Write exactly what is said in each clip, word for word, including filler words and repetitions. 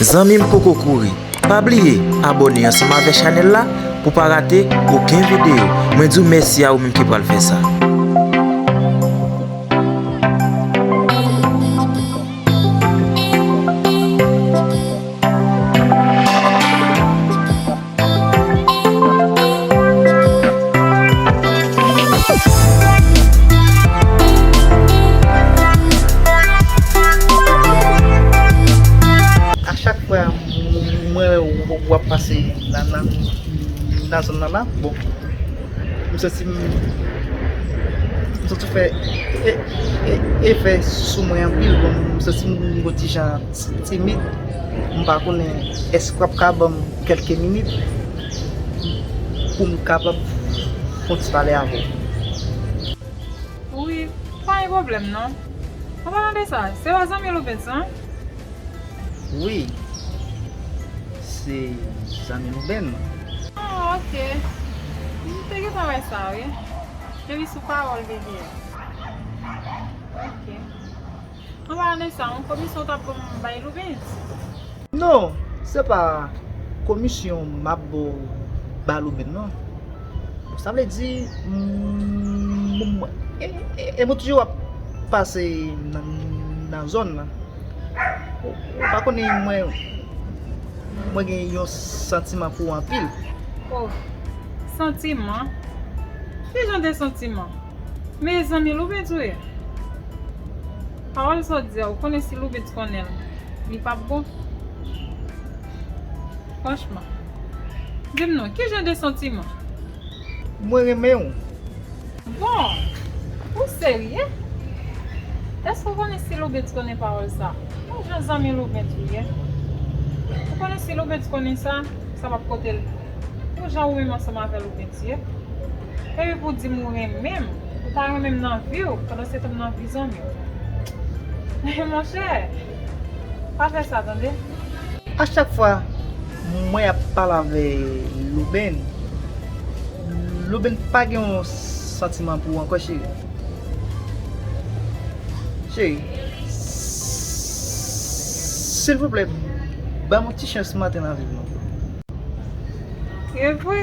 Zanmi m poko kouri. Pa bliye abòne ansanm avèk chanèl la pou pa rate okenn videyo. Mwen di w mèsi a ou menm ki pral fè sa. A chak fwa m wè w ap pase nan, nan, nan zòn nan la, bon, m santi m, m santi w fè e, e, efè sou mwen anpil. Bon, m santi m yon ti jan ti, timid. M pa konnen èske w ap ka ban m kèlke minit pou m kapab fè yon ti pale avè w. Wi, pa gen pwoblèm non. An palan de sa, se pa zanmi Loubens an? Wi, se zanmi Loubens. Ah, ok. M te gentan wè sa, wi. Epi sou pawòl li ye. Ok. An palan de sa, yon komisyon w t ap ban m bay Loubens? Non, se pa komisyon m ap ba, ba Loubens non. Sa vle di, m, m, e, e, e mwen toujou ap pase nan, nan zòn nan. Ou, ou pa konnen mwen, mwen gen yon santiman pou ou anpil. Oh, santiman? Ki jan de santiman? Men zanmi Loubens ou ye? Pawòl sa w di a, ou konnen si Loubens konnen l, li p ap bon. Franchman. Di m non, ki jan de santiman? Mwen renmen w. Bon, ou serye? Èske w konnen si Loubens konnen pawòl sa? Yon jan zanmi Loubens ou ye? Ou konnen si Loubens konnen sa, sa p ap pote l. Yon jan ou menm ansanm avè Loubens ye? Epi pou w di m ou renmen m, ou ta renmen m nan vi w, pandan se tan m nan vi zanmi w. Monchè, pa fè sa, tande? A chak fwa mwen ap pale avè Loubens, Loubens pa gen yon santiman pou ou ankò, cheri. Cheri, silvouplè, ban m yon ti chans m antre nan vi w ankò. E vre?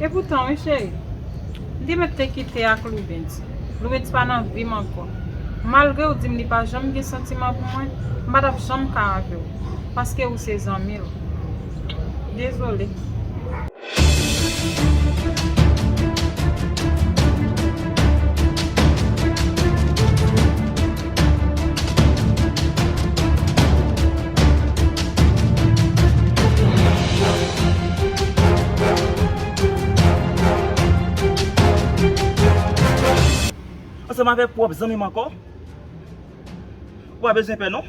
Epoutan, wi, cheri, m te mèt te kite ak Loubens. Loubens pa nan vi m ankò. Malgre w di m li pa janm gen santiman pou mwen, m pa t ap janm ka avè w, paske ou se zanmi l. Dezole. Ansanm avè pwòp zanmi m ankò? Ou pa bezwen pè non.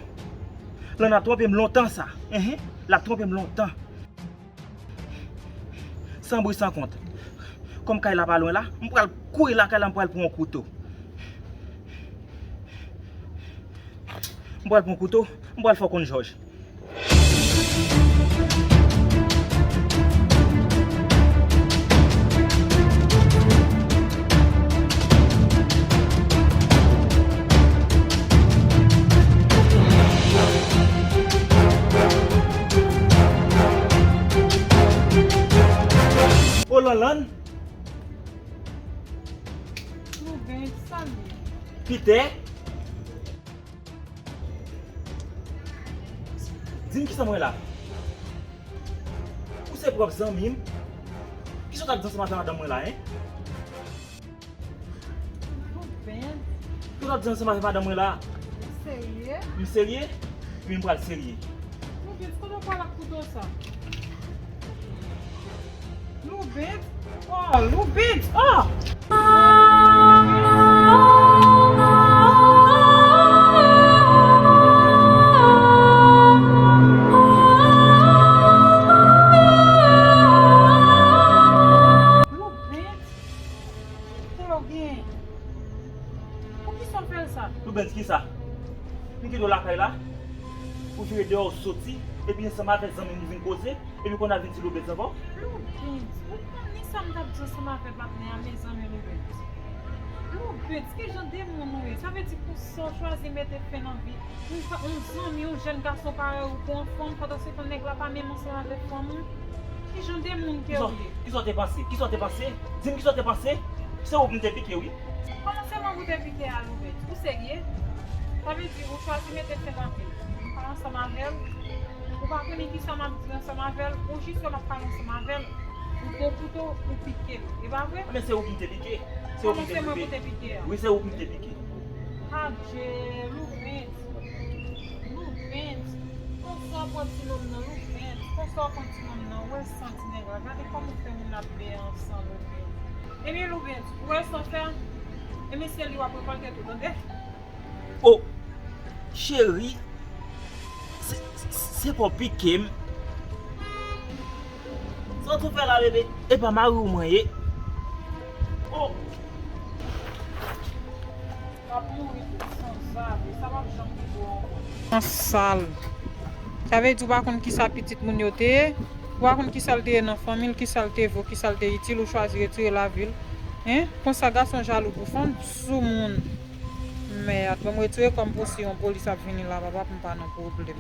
Lana twonpe m lontan sa. Enhen, l ap twonpe m lontan. San bri san kont. Kòm kay la pa lwen la, m pral kouri lakay la, m pral pran yon kouto. M pral pran kouto, m pral fè w konn jòj. O Lanlann. Loubens, sa l ye? Pitè. Di m kisa m wè la. Ou se pwòp zanmi m. Kisa w t ap di ansanm avè madanm mwen la, en? Loubens. Kisa w t ap di ansanm avè madanm mwen la? Ou serye? M serye? Wi, m pral serye. Loubens, kote w pral ak kouto sa? Loubens? Oh, Loubens! Oh! Loubens? Kisa w gen? Poukisa w fè l sa? Loubens, kisa? M kite w lakay la, ou vire deyò, w soti, epi ansanm avèk zanmi m ou vin koze, epi kounye a vin di Loubens ankò? Loubens, ou konnen sa m t ap di ansanm avèk patnè a, mezanmi Loubens. Loubens, ki jan de moun ou ye? Sa vle di konsa w chwazi mete fen nan vi yon zanmi, yon jèn gason parèy ou pou yon fanm, pandan se tan nèg la pa menm ansanm avèk fanm ou? Ki jan de moun ke ou ye? Kisa w te panse? Kisa w te panse? Di m kisa w te panse? Se ou pou m te pike, wi. Kòman se mwen pou te pike a, Loubens? Ou serye? Sa vle di ou chwazi mete fen nan vi m, pale ansanm avè l. Ou pa konnen kisa m ap di ansanm avè l, ou jis wè m ap pale ansanm avè l, ou pran kouto, ou pike l. E pa vre? Men se ou pou m te pike. Se ou pou m te pike. Kòman se mwen pou te pike a? Wi, se ou pou m te pike. Adje, Loubens. Loubens. Konsa w pran ti nonm nan, Loubens. Konsa w pran ti nonm nan. Ou wè san ti nèg la. Gade kòman w fè moun ap bèy an san, Loubens. Ebyen, Loubens, ou wè san fè? Ebyen, se li w ap rekòlte tou, tande? O, cheri, se, se, se pa w pike m. Sa w tou fè la, bebe? E pa mari w mwen ye. O! W ap mouri tout sanzave, sa p ap janm rive w ankò. San sal. Sa vle di w pa konn kisa pitit moun yo te ye? Ou pa konn kisa l te ye nan fanmi l, kisa l te vo, kisa l te itil, ou chwazi retire lavi l. Hein? Konsa gason jalou pou fanm sou moun. Mèd, ban m retire kò m pou si yon polis ap vini la, papa, pou m pa nan pwoblèm.